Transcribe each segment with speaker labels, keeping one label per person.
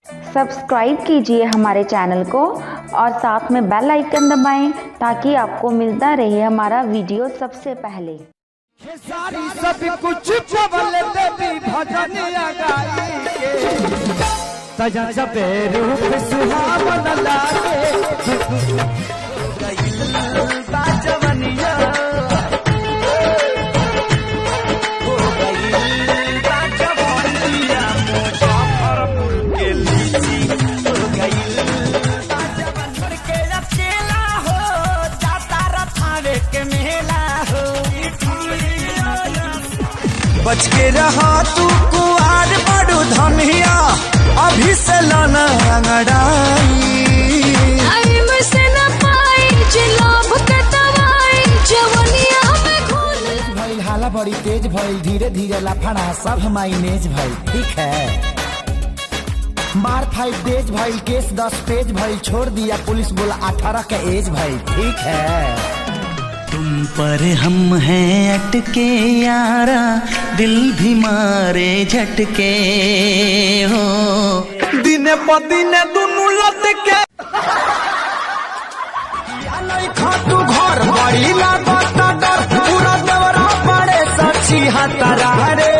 Speaker 1: Subscribe कीजिए हमारे channel को और साथ में बेल आइकन दबाएं ताकि आपको मिलता रहे हमारा वीडियो सबसे पहले।
Speaker 2: सारी सब कुछ देवी भजन सुहावन लागे
Speaker 3: बच के रहा तू कुआर बड़ू धनिया अभी से लाना अंगड़ाई
Speaker 4: टाइम से न पाई जे लाभ के दवाई जवनिया में घोल
Speaker 2: भइल हाला बड़ी तेज भइल धीरे धीरे लफड़ा सब माइनेज भइल। ठीक है मार 5 डेज भइल केस 10 पेज भइल छोड़ दिया पुलिस बोला 18 के एज भइल। ठीक है
Speaker 5: तुम पर हम हैं अटके यारा दिल भी मारे झटके हो
Speaker 3: दिने प दिने दुनु लटके खातू घर बड़ी लागत डर पूरा देवरा पड़े सची हतरा रे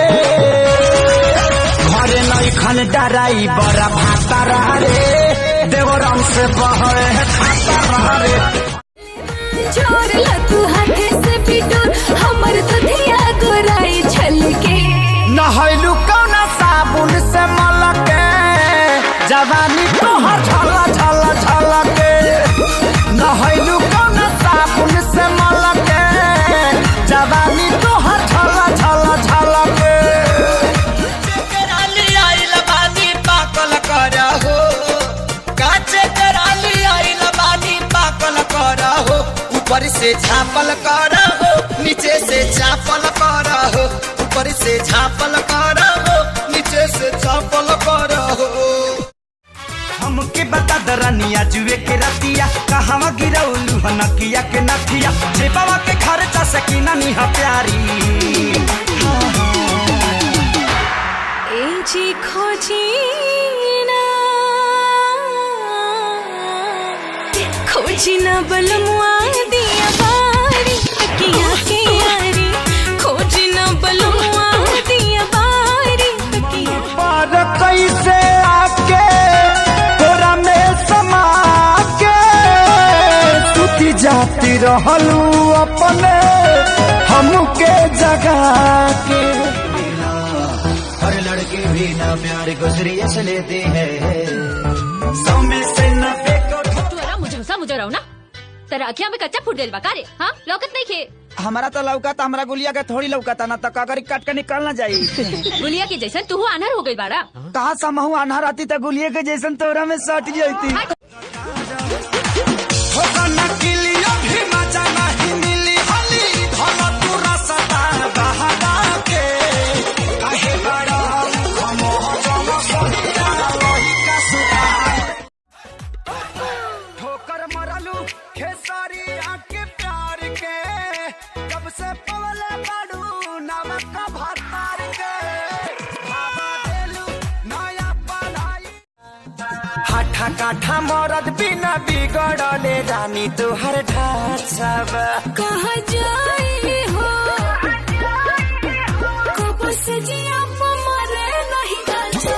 Speaker 3: घरे नहीं खन डराई बड़ा भातरा रे देवरम से बहरे खातरा रे
Speaker 4: जोर लतू हाथे से बिटोर हमर दुधिया गोराई छलके
Speaker 3: नहैलू कौना साबुन से मलके जवानी तोहर झला झला झलके नहैलू कौना साबुन से मलके जवानी तोहर झला झला झलके
Speaker 6: कराली आइल बानी पाकल करहो काचे कराली आइल बानी पाकल करहो ऊपर से झापल करहो नीचे से चापल करहो ऊपर से झापल करहो नीचे से चापल करहो।
Speaker 3: हमके बता दरनिया जुए के रतिया कहवा गिरौलू हनकिया के नथिया जेबावा के खर्चा से किना निहा प्यारी।
Speaker 4: ए जी खोजी ना खोजी ना बलमुआ दिया बारी तकिया के यारी खोजी ना बलमुआ दिया बारी तकिया
Speaker 3: पर कैसे आके तोरा में समा के सुती जाती रहलू अपने हमके जगा के
Speaker 5: और लड़के भी ना प्यार को सीरियस लेते हैं 100 में से 90 को
Speaker 7: तोरा मुझे मुझे रहो ना तराखिया में कच्चा फूट देल बा का रे। हां लौकत नहीं खे
Speaker 3: हमारा तो लौका हमारा गुलिया के थोड़ी लौका ना तो कगरी काट के निकल ना जाई।
Speaker 7: गुलिया के जैसन तू आनहर हो गई बारा।
Speaker 3: कहा समहू आन्हर आती त गुलिये के जैसन तोरा में सट जाती। ठोकर मरलू खेसारी आके प्यार के जब से पवले बाड़ू नमक भातार के भावा देलू नया पलाई हाठा काठा मरद बिना बिगड़ले रानी तोहर ढांचावा
Speaker 4: कहाँ जाए हो कब से जिया मरे नहीं गाजा।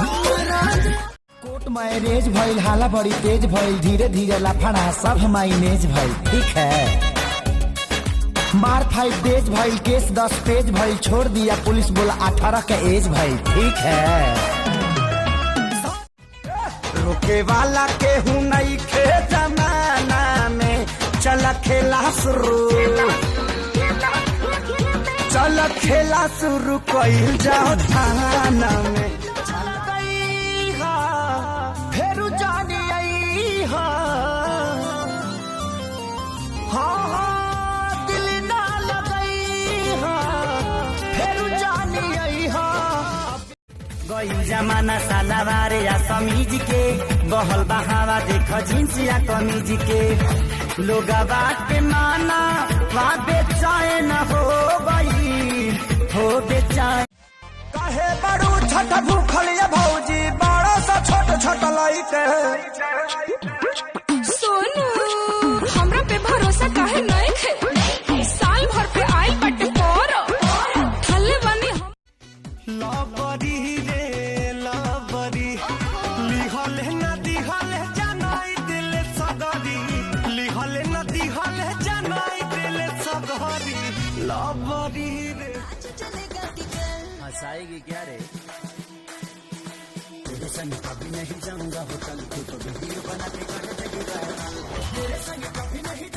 Speaker 2: कोर्ट मैरेज भइल हाला बड़ी तेज भइल धीरे धीरे लफड़ा सब माइनेज भइल। ठीक है मार 5 डेज भइल केस 10 पेज भइल छोड़ दिया पुलिस बोला 18 के एज भइल। ठीक है
Speaker 3: रोके वाला केहू नहीं खे जमाना में चल खेला शुरू चल खेला शुरू कइल जाओ थाना में चल गई हा, फेरू जानी आई हा। हाँ, हाँ, दिल ना लगई हा, फेरू जानी आई हा।
Speaker 5: गई जमाना सालावार या समीज के बहल बहावा देख जींस या कमीज के लोग बात माना वा बेचैन हो गई हो बेचैन
Speaker 3: काहे बड़ू छठ भूखल ये भौजी बड़ा सा छोट छोट लाई। के।
Speaker 4: सोनू हमरा पे भरोसा काहे नहीं खे, साल भर पे आइल बट पर थले बनी हम।
Speaker 3: लबरी रे लबरी लिहले न दिहले जनाई दिले सगरी, लिहले न दिहले जनाई दिले सगरी, लबरी रे।
Speaker 5: हंसाएगी क्या रे, तेरे संग कभी नहीं जाऊंगा होटल, तू तो वीडियो बना के कर देगी वायरल। तेरे संग कभी नहीं।